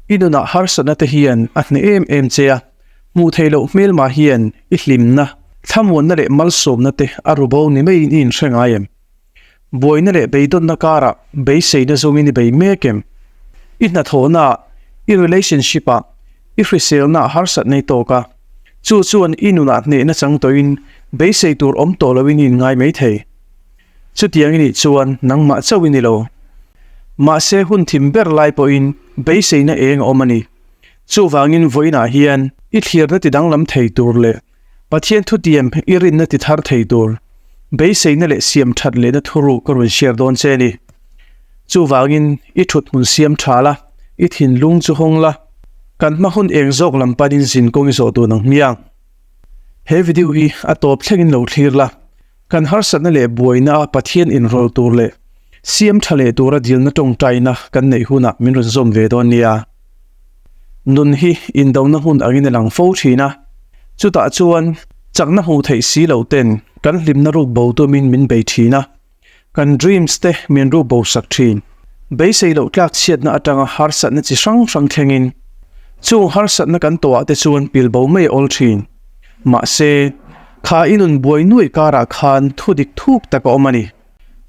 I nunah harsatna te hian a hneh em em che a, hmuh theih loh hmelmah hian i hlimna, thlamuanna leh malsawmna te a ru bo ni maiin i inhre ngai em? Buaina leh beidawnna karah beiseina zawngin i bei mek em? I hnathawhnaah, i relationship-ah, i hriselnaah harsatna i tawk a, chu chuan i nunah hnehna chang tawhin beisei tur awm tawh loin i inngai mai thei. Chutiang i nih chuan nangmah chauh i ni lo. Mahse hun thim ber lai pawhin beiseina eng a awm a ni. Chuvangin vawiinah hian i thlirna ti danglam thei tur leh Pathian thutiam i rinna ti thar thei tur beiseina leh siam that lehna thuruk ka rawn share dawn che a ni. Chuvangin i thut hmun siam tha la, i thinlung chu hawng la, kan hma hun eng zawk lam panin zin kawng i zawh dun ang hmiang. He video hi a tawp thlengin lo thlir la, kan harsatna leh buaina a Pathian inrawlh tur leh siam tha leh tura dilna tawngtaina kan neih hunah min rawn zawm ve dawn nia. Nun hi indona hmun angin a lang fo thin a, chutah chuan chakna hmuh theih si loh ten kan hlimna ruk bo tumin min bei thin a, kan dreams te min ruk bo sak thin. Beisei loh tlak chhiatna atanga harsatna chi hrang hrang thlengin chung harsatna kan tawhah te chuan pil bo mai a awl thin. Mahse, kha i nun buai nuaih karah khan thu dik thuk tak a awm a ni.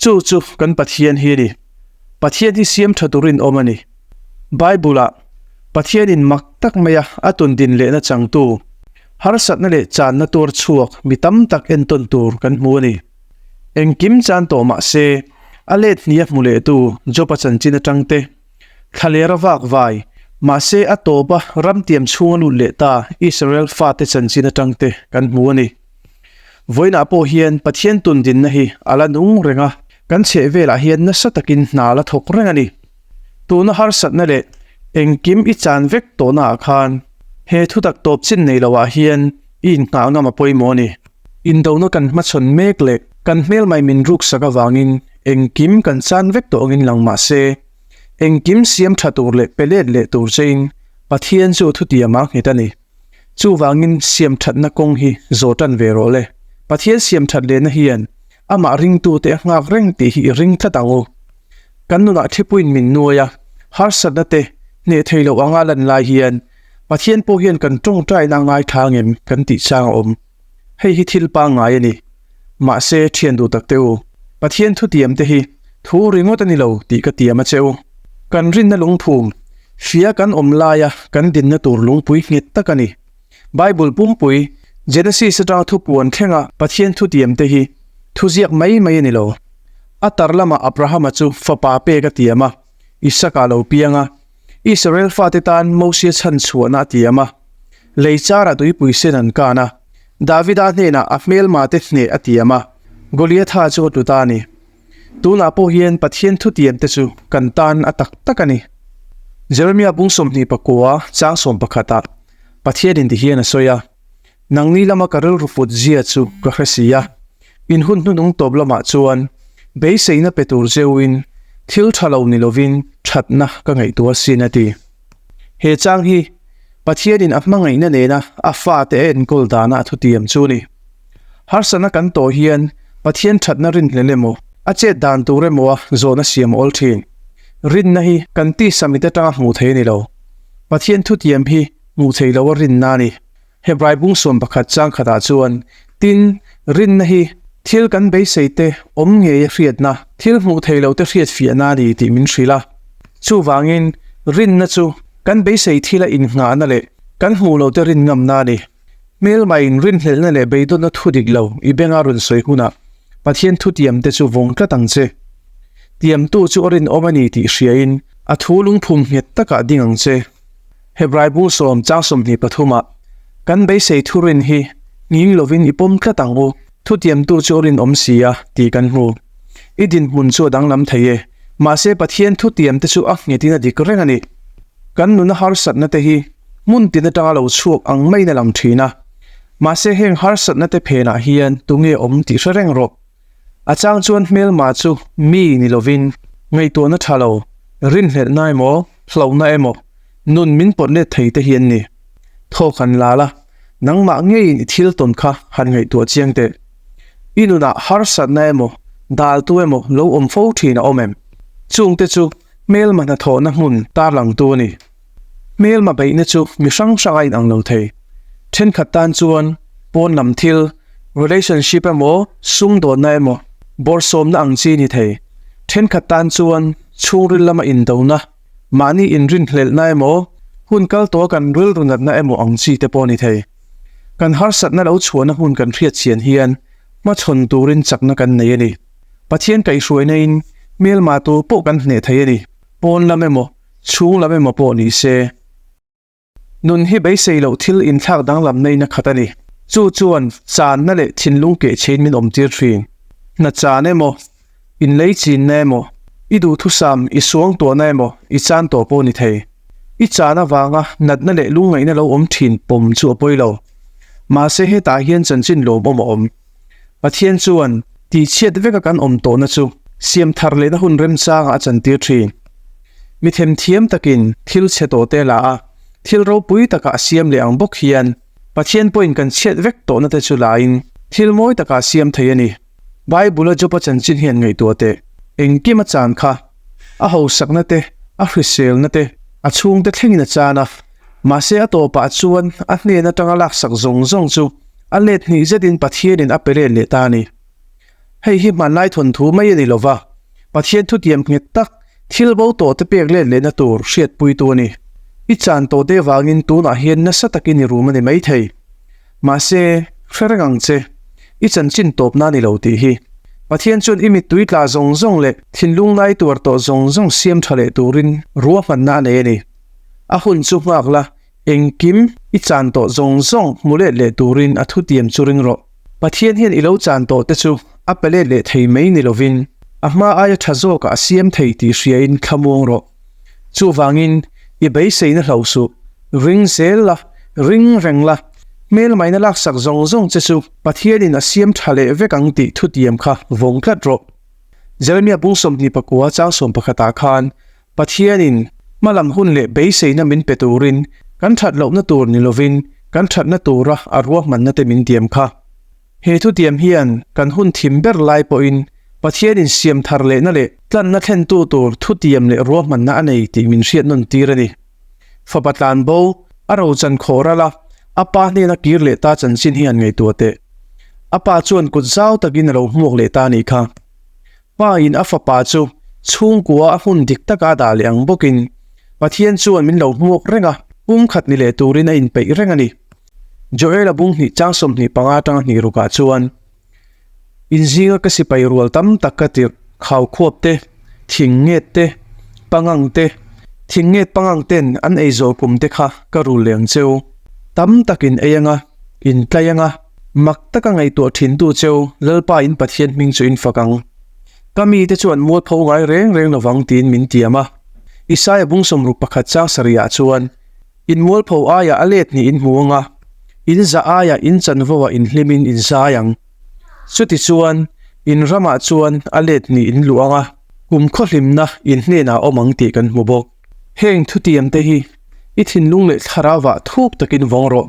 Chu chu kan Pathian hi a ni. Pathian hi siam tha turin awm a ni. Bible-ah Pathianin mak tak maia a tun din lehna changtu, harsatna leh channa tuar chhuak mi tam tak entawn tur kan hmu a ni. Engkim chan tawh mah se, a let hnih a hmu lehtu Job-a chanchin atang te, thlalera vak vai, mahse a tawpa ramtiam chhunga lut leh ta Israel fate chanchin atang te kan hmu a ni. Vawiinah pawh hian Pathian tun dinna hi a la nung reng a, kan chhehvelah hian nasa takin hna la thawk reng a ni. Tuna harsatna leh engkim i chan vek tawhnaah khan he thutak tawp chin nei loah hian i inngah ngam a pawimawh a ni. Indona kan hmachhawn mek leh kan hmelmai min ruksak avangin engkim kan chan vek tawh angin lang mah se, engkim siam tha tur leh pe let leh tur chein Pathian chu thutiam a nghet a ni. Chuvangin siam thatna kawng hi zawh tan ve rawh le. Pathian siam that lehna hian amah ringtute a nghak reng tih hi i ring tlat ang u. Kan nunah thipuiin min nuai a, harsatna te hneh thei loh anga lan lai hian Pathian pawh hian kan tawngtaina a ngaithla ngem kan tih chang a awm. Hei hi thil pangngai a ni. Mahse, thian duh tak teh u, Pathian thutiam te hi thu ringawt a ni lo tih ka tiam a che u. Kan rinna lungphum, fia kan awm laia kan dinna tur lungpui nghet tak a ni. Bible pumpui, Genesis atanga thupuan thlenga Pathian thutiam te hi thuziak mai mai a ni lo. A tar lamah Abrahama chu fapa pek a tiam a, Isaka lo piang a, Israel fate tan Mosia chhan chhuahna a tiam a, lei charah tuipui sen an kan a, Davida hnenah a hmelmate hneh a tiam a, Goliatha chu a tlu ta a ni. Tunah pawh hian Pathian thutiamte chu kan tan a tak tak a ni. Jeremia bung 29 chang sawmpakhatah Pathianin ti hian a sawi a, Nangni lama ka rilru put zia chu ka hre si a, in hun hnunung tawp lamah chuan beiseina pe tur zeuhin thil tha lo ni lovin thatna ka ngaihtuah asin a ti. He chang hi Pathianin a hmangaihna nena a fate a enkawl dana a thutiam chu a ni. Harsatna kan tawh hian Pathian thatna rinhlel emaw, a chet dan tur emaw a zawhna siam a awl thin. Rinna hi kan tisa mit atanga hmuh thei a ni lo. Pathian thutiam hi hmuh thei lo a rinna a ni. Hebrai bung 11 chang khatah chuan, Tin, rinna hi thil kan beisei te awm ngei a hriatna, thil hmuh thei lo te hriat fiahna a ni tih min hrilh a. Chuvangin, rinna chu kan beisei thila innghahna leh kan hmuh lo te rin ngamna a ni. Hmelmaiin rinhlelhna leh beidawnna thu dik lo i benga rawn sawi hunah Pathian thutiam te chu vawng tlat ang che. Tiamtu chu a rinawm a ni tih hriain a thu lungphum nghet takah ding ang che. Hebrai bung sawm chang 23 ah, Kan beisei thurin hi nghing lovin i pawm tlat ang u, thutiamtu chu a rinawm si a, tih kan hmu. I dinhmun chu a danglam thei e, mahse Pathian thutiamte chu a nghetin a dik reng a ni. Kan nuna harsatna te hi hmun tin atanga lo chhuak ang maiin a lang thin a, mahse heng harsatna te phenah hian tunge awm tih hre reng rawh. A chang chuan hmelma chu mi ni lovin ngaihtuahna tha lo, rinhlelhna emaw, hlauhna emaw, nun min pawt let thei te hi an ni. Thawk han la la, nangmah ngeiin i thil tawn kha han ngaihtuah chiang teh. I nunah harsatna emaw, daltu emaw lo awm fo thin a awm em? Chungte chu hmelma hnathawhna hmun tarlangtu a ni. Hmelma beihna chu mi hrang hrang a inang lo thei. Thenkhat tan chuan pawn lam thil, relationship emaw, sumdawnna emaw, bawrhsawmna ang chi ni thei. Thenkhat tan chuan chhungril lama indona, mahni inrinhlelhna emaw, hun kal tawha kan rilru natna emaw ang chi te pawh ni thei. Kan harsatna lo chhuahna hmun kan hriat chian hian hmachhawn turin chakna kan nei a ni. Pathian kaihhruaina in hmelma tur pawh kan hneh thei a ni. Pawn lam emaw, chhung lam emaw pawh ni se. Nun hi beisei loh thil inthlak danglamna in a khat a ni. Chu chuan channa leh thinlung kehchhein min awmtir thin. Hna chan emaw, inlei chinna emaw, i duhthusam i suangtuahna emaw i chan tawh pawh ni thei. I chan avanga natna leh lungngaihna lo awm thin pawm chu a pawi lo. Mahse hetah hian chanchin lawmawm a awm. Pathian chuan tihchhiat veka kan awm tawhna chu siam thar lehna hun remchangah a chantir thin. Mi themthiam takin thil chhe tawh te la a, thil ropui takah a siam leh ang bawk hian Pathian pawhin kan chhiat vek tawhna te chu lain thil mawi takah a siam thei a ni. Bible-a Job-a chanchin hian ngaihtuah teh. Engkim a chan kha, a hausakna te, a hriselna te, a chhungte thlengin a chan a. Mahse a tawpah chuan a hnen atanga laksak zawng zawng chu a let hnih zetin Pathianin a pe let leh ta a ni. Hei hi hmanlai thawnthu mai a ni lova, Pathian thutiam nghet tak thil bo tawh te pek let lehna tur hriatpuitu a ni. I chan tawh te vangin tunah hian nasa takin i rum a ni maithei. Mahse, hre reng ang che, i chanchin tawpna a ni lo tih hi. Pathian chuan i mittui tla zawng zawng leh thinlung nai tuar tawh zawng zawng siam tha leh turin ruahmanna a nei a ni. A hun chu nghak la, engkim i chan tawh zawng zawng hmu let leh turin a thutiam chu ring rawh. Pathian hian i lo chan tawh te chu a pe let leh thei mai ni lovin, a hma aia tha zawkah a siam thei tih hriain thlamuang rawh. Chuvangin, i beiseina hloh suh, ring zel la, ring reng la, hmelmaina laksak zawng zawng che chu Pathianin a siam tha leh vek ang tih thutiam kha vawng tlat rawh. Jeremia bung 29 chang 11 khan Pathianin hmalam hun leh beiseina min pe turin kan that lohna tur ni lovin kan thatna tura a ruahmanna te min tiam kha. He thutiam hian kan hun thim ber lai pawhin Pathianin siam thar lehna leh tlanna thlentu tur thutiam leh ruahmanna a nei tih min hriat nawn tir a ni. Fapa tlanbo, a rochan khawh ral a, a pa hnena kir leh ta chanchin hi han ngaihtuah teh. A pa chuan kut zau takin a lo hmuak leh ta a nih kha. Pa in a fapa chu chhungkua a hmun dik taka a dah leh ang bawkin Pathian chuan min lo hmuak reng a, pumkhat ni leh turin a inpeih reng a ni. Joel-a bung hnih chang 25 atanga hnih rukah chuan, Inzinga ka sipai rual tam tak ka tirh, khau khuap te, thing nget te, pangang te, thing nget pangang ten an ei zawh kum te kha ka rul leh ang cheu. Tam tak in ei anga, in tlai anga, Mak taka ngaihtuah thintu cheu Lalpa in Pathian hming chu in fak ang. Ka mite chu an mualpho ngai reng reng lovang tiin min tiam a. Isaia bung 61 chang sarihah chuan, In mualpho aiah a let nih in hmu ang a, in zah aiah in chanvo ah in hlimin in zai ang. Chutichuan, in ramah chuan a let nih in luh ang a, kum khawhlimna in hnenah a awm ang tih kan hmu bawk. Heng thutiamte hi i thinlung leh thlarauah thuk takin vawng rawh.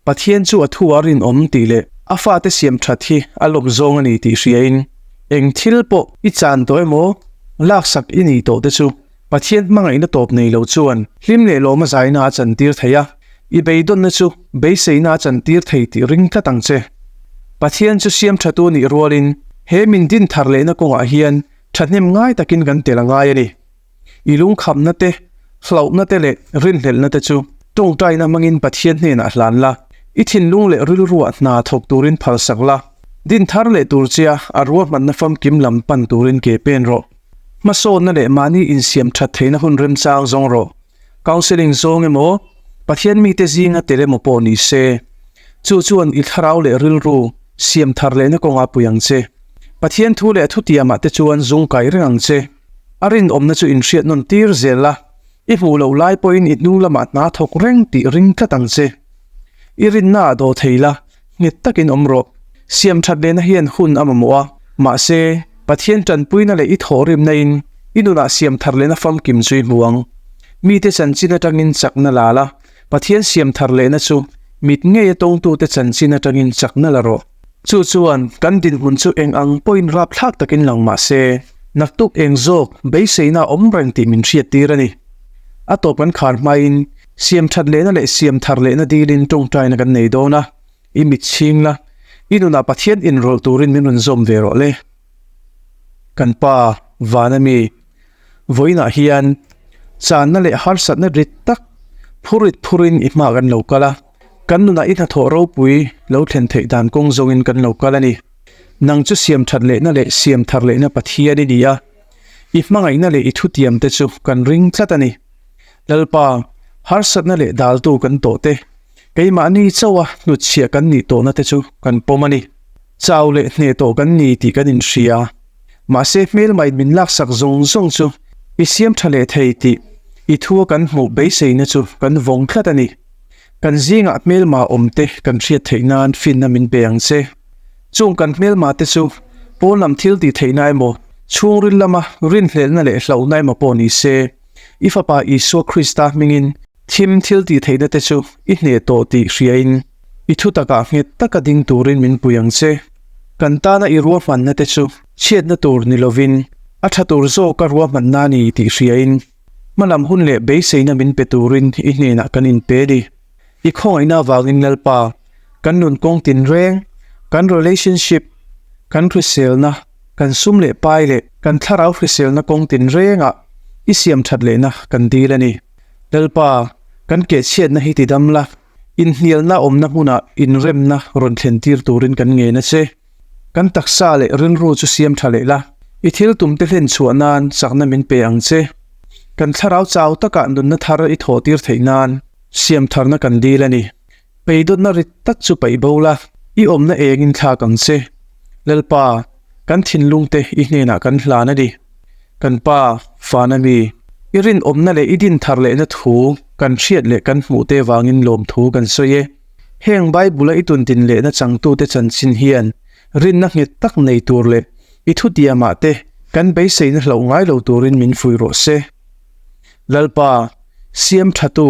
Pathian chu a thu a rinawm tih leh a fate siam that hi a lawm zawng a ni tih hriain, eng thil pawh i chan tawh emaw, laksak i nih tawh te chu Pathian hmangaihna tawp nei lo chuan hlim leh lawma zaina a chantir thei a, i beidawnna chu beiseina a chantir thei tih ring tlat ang che. Pathian chu siam thatu nih rualin he min din thar lehna kawngah hian thahnem ngai takin kan tel a ngai a ni. I lungkhamna te, hlauhna te leh rinhlelhna te chu tawngtaina hmangin Pathian hnenah hlan la, i thinlung leh rilruah hna thawk turin phalsak la, din thar leh tur chia a ruahmanna famkim lam pan turin ke pen rawh. Hmasawnna leh mahni insiam that theihna hun remchang zawng rawh. Counselling zawng emaw, Pathian mite zinga tel emaw pawh ni se, chu chuan i thlarau leh rilru siam thar lehna kawngah pui ang che. Pathian thu leh a thutiamah te chuan zung kai reng ang che. A rinawmna chu inhriat nawn tir zel a, i hmuh loh lai pawhin i hnung lamah hna thawk reng tih ring tlat ang che. I rinnaah dawh thei la, nghet takin awm rawh. Siam that lehna hian hun a mamawh a, mahse, Pathian tanpuina leh i thawhrimna in i nunah siam thar lehna famkim chu i hmu ang. Mite chanchin atangin chakna la la, Pathian siam thar lehna chu mit ngeia tawngtute chanchin atangin chakna la rawh. Chu chuan kan dinhmun chu eng ang pawhin rapthlak takin lang mah se, naktuk eng zawk beiseina a awm reng tih min hriattir a ni. A tawp kan khar hmain. Siam that lehna leh siam thar lehna dilin tawngtaina kan nei dawn a, i mit chhing la, i nunah Pathian inrawlh turin min rawn zawm ve rawh le. Kan Pa, Vana mi, vawiinah hian channa leh harsatna rit tak phurit phurin i hma kan lo kal a, kan nunah i hnathawh ropui lo thlen theih dan kawng zawngin kan lo kal a ni. Nang chu siam that lehna leh siam thar lehna Pathian i ni a, i hmangaihna leh i thutiamte chu kan ring tlat a ni. Lalpa, harsatna leh daltu kan tawh te, keimahni chauha hnutchhiah kan nih tawhna te chu kan pawm a ni. Chau leh hneh tawh kan ni tih kan inhria. Mahse hmelmain min laksak zawng zawng chu i siam tha leh thei tih i thua kan hmuh beiseina chu kan vawng tlat a ni. Kan zingah hmelma awmte kan hriat theih nan finna min pe ang che. Chung kan hmelma te chu pawn lam thil tih theihna emaw, chhungril lama rinhlelhna leh hlauhna emaw pawh ni se, I Fapa Isua Krista hmingin thim thil tih theihna te chu i hneh tawh tih hriain i thutakah nghet taka ding turin min pui ang che. Kan tana i ruahmanna te chu chhiatna tur ni lovin a tha tur zawka ruahmanna a ni tih hriain hmalam hun leh beiseina min pe turin i hnenah kan inpe ni. I khawngaihna avangin Lalpa, kan nun kawng tinreng, kan relationship, kan hriselna, Kan sum leh pai leh kan thlarau hriselna kawng tinrengah i siam that lehna kan dil a ni. Lalpa, kan kehchhiatna hi tidam la, inhnialna awmna hmunah inremna rawn thlen tir turin kan ngen a che. Kan taksa leh rilru chu siam tha leh la, i thil tumte hlen chhuah nan chakna min pe ang che. Kan thlarau chau takah nunna thar i thawh tir theih nan siam tharna kan dil a ni. Peidawtna rit tak chu paih bo la, i awmna engin thlak ang che. Lalpa, kan thinlungte i hnenah kan hlan a ni. Kan Pa, Fana mi, i rinawmna leh i din thar lehna thu kan hriat leh kan hmuhte vangin lawmthu kan sawi e. Heng Bible-a i tuntin lehna changtute chanchin hian rinna nghet tak nei tur leh i thutiamah te kan beiseina hlauh ngai lo turin min fuih rawh se. Lalpa, siam thatu,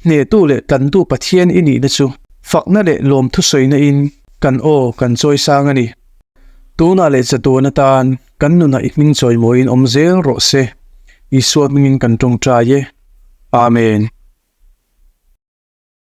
hnehtu leh tlantu Pathian i nihna chu fakna leh lawmthu sawina in kan aw kan chawi sang a ni. Tunah leh chatuan atan kan nunah i hming chawimawiin awm zel rawh se. Isua hmingin kan tawngtai e. Amen.